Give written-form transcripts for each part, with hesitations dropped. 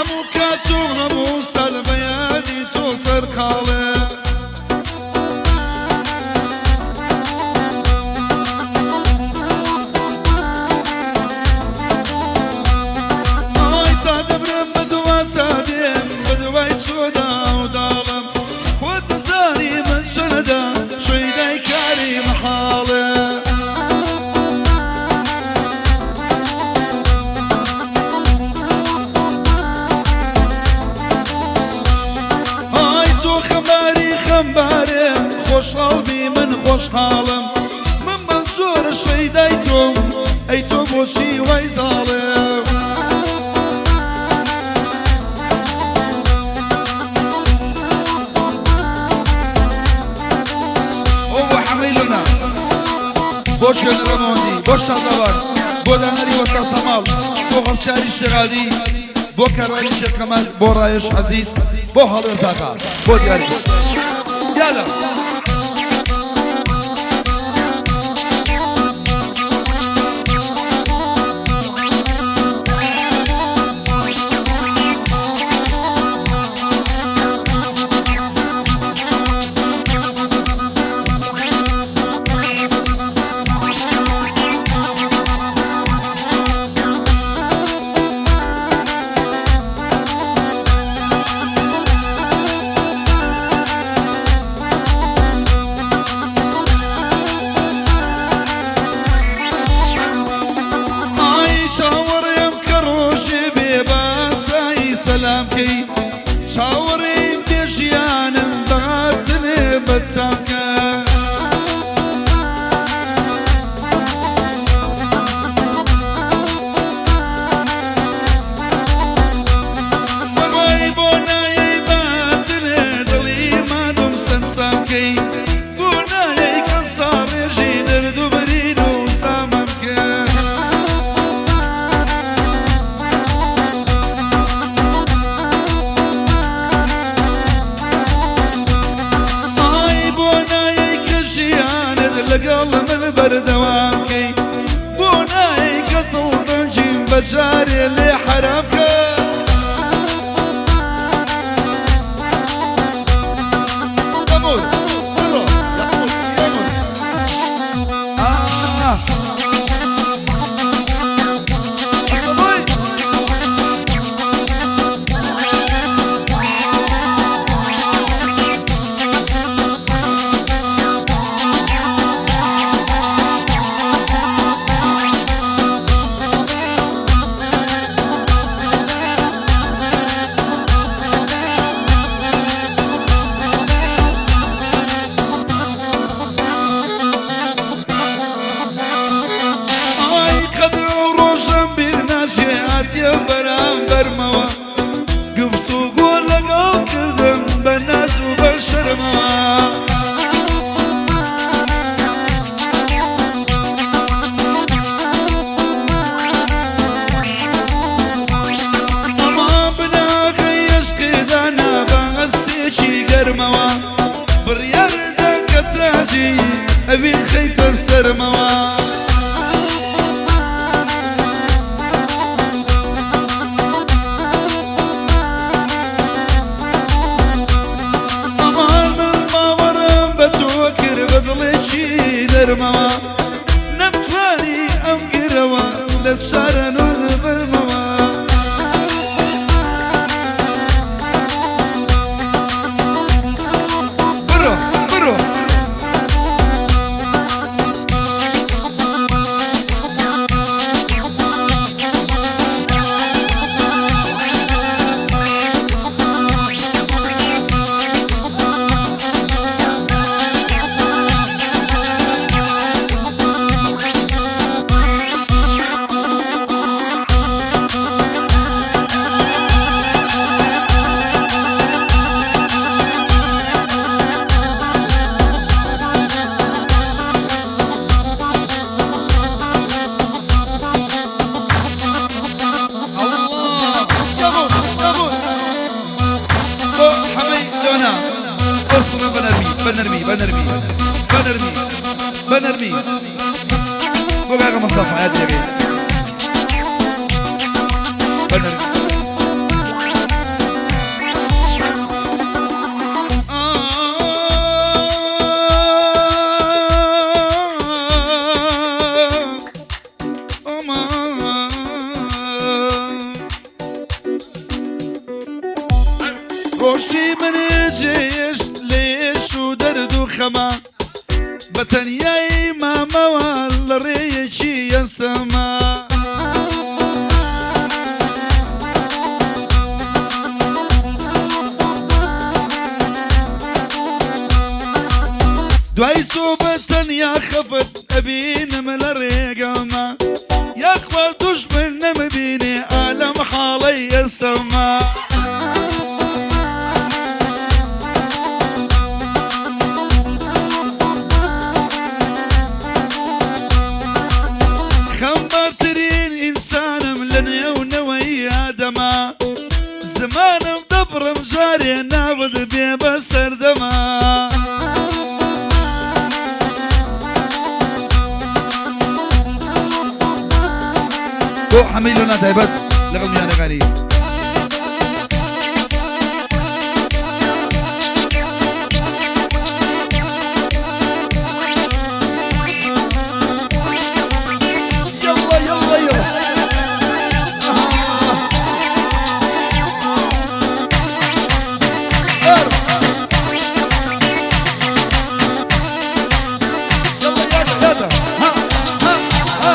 هەموو کات و هەموو سەر بە یادی تۆ سەرقاڵێ. ئای تا دەمرم بە دوا تا دێم بە دوای تۆدا و داڵم، خۆت دەزانی من چەنەدا شەیدای کاری مەحاڵێ. ئای تۆ خەمباری خەمبارێ، خۆشحاڵ بی من خۆشحاڵم، من بەم جۆرە شەیدای تۆم، ئەی تۆ بۆچی وای زاڵێ؟ ئۆ بۆ حەمەی لۆنا، بۆ شوێنەرە مۆندی، بۆ شازاوان، بۆ دانەری وەستا سەماڵ، بۆ هەستیاری شێرادی، بۆ کاروانی شێخ کەمال، بۆ ڕایەش عەزیز، بۆ هەڵوێست ئاغا، بۆ دیاری یالا. ئای چاوەڕێم کە ڕۆژێ بێ باسایی سەلام کەی، چاوەڕێم بێ ژیانم بەهاتنێ بەچام کە. وەی بۆ نایەی باتنێ دڵی مادوم سەرسام کەی، بۆ نایەی کە ساڕێژی دەرد و برین و سامم کە. ئای بۆ نایەی کە ژیانت لەگەڵ من بەردەوام کەی، بۆ نایەی کە دڵتەنگیم بە جارێ لێ حەرام کە. تەمور بڕۆ یەقور تەمور ئاه ئەسەڵۆی. ئای قەدر ئەو ڕۆژەم بیر ناچێ هاتیە بەرامبەرمەوە، گفتوگۆ لەگەڵ کردم بە ناز و بە شەرمەوە. ئەما بناغەی عشقی دانا بە هەستێکی گەرمەوە، بڕیاردا کە تاجی ئەوین خەیتە سەرمەوە. ئەمان من باوەڕم بە تۆ کرد بە دڵێکی نەرمەوە، نەمتوانی ئەم گرەوە لە چارەنووس ببرمەوە. بڕۆ بڕۆ. ئەڵڵا یەقور یەقور بۆ حەمەی لۆنا، بۆ سڵە بە نەرمی بە نەرمی بە نەرمی بە نەرمی بە نەرمی بۆ کاکە مەستەفا یاد لێ بێ بە نەرمی. ڕۆژی من جێشت لێش و دەرد و خەما بە تەنیایی مامەوە لە ڕێیەکی ئەسەما. دوای تۆ بە تەنیا خەفەت ئەبینم لە ڕێگەما یاخوا دوژمن نەمبینێ ئالەم حاڵەی ئەسەما. خەمبارترین ئینسانم لە نێو نەوەی ئادەما زمانم دەبڕم جارێ ناوت بێ بە سەردەما. بۆ حەمەی لۆنا تایبەت لەگەڵ میانەکانی. يلا يلا يلا يلا يلا يلا ها ها ها.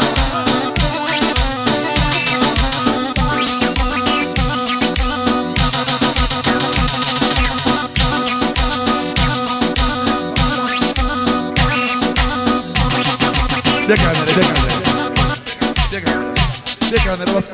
بێ کامێرە، بێ کامێرە، بێ کامێرە، بێ کامێرە بەس.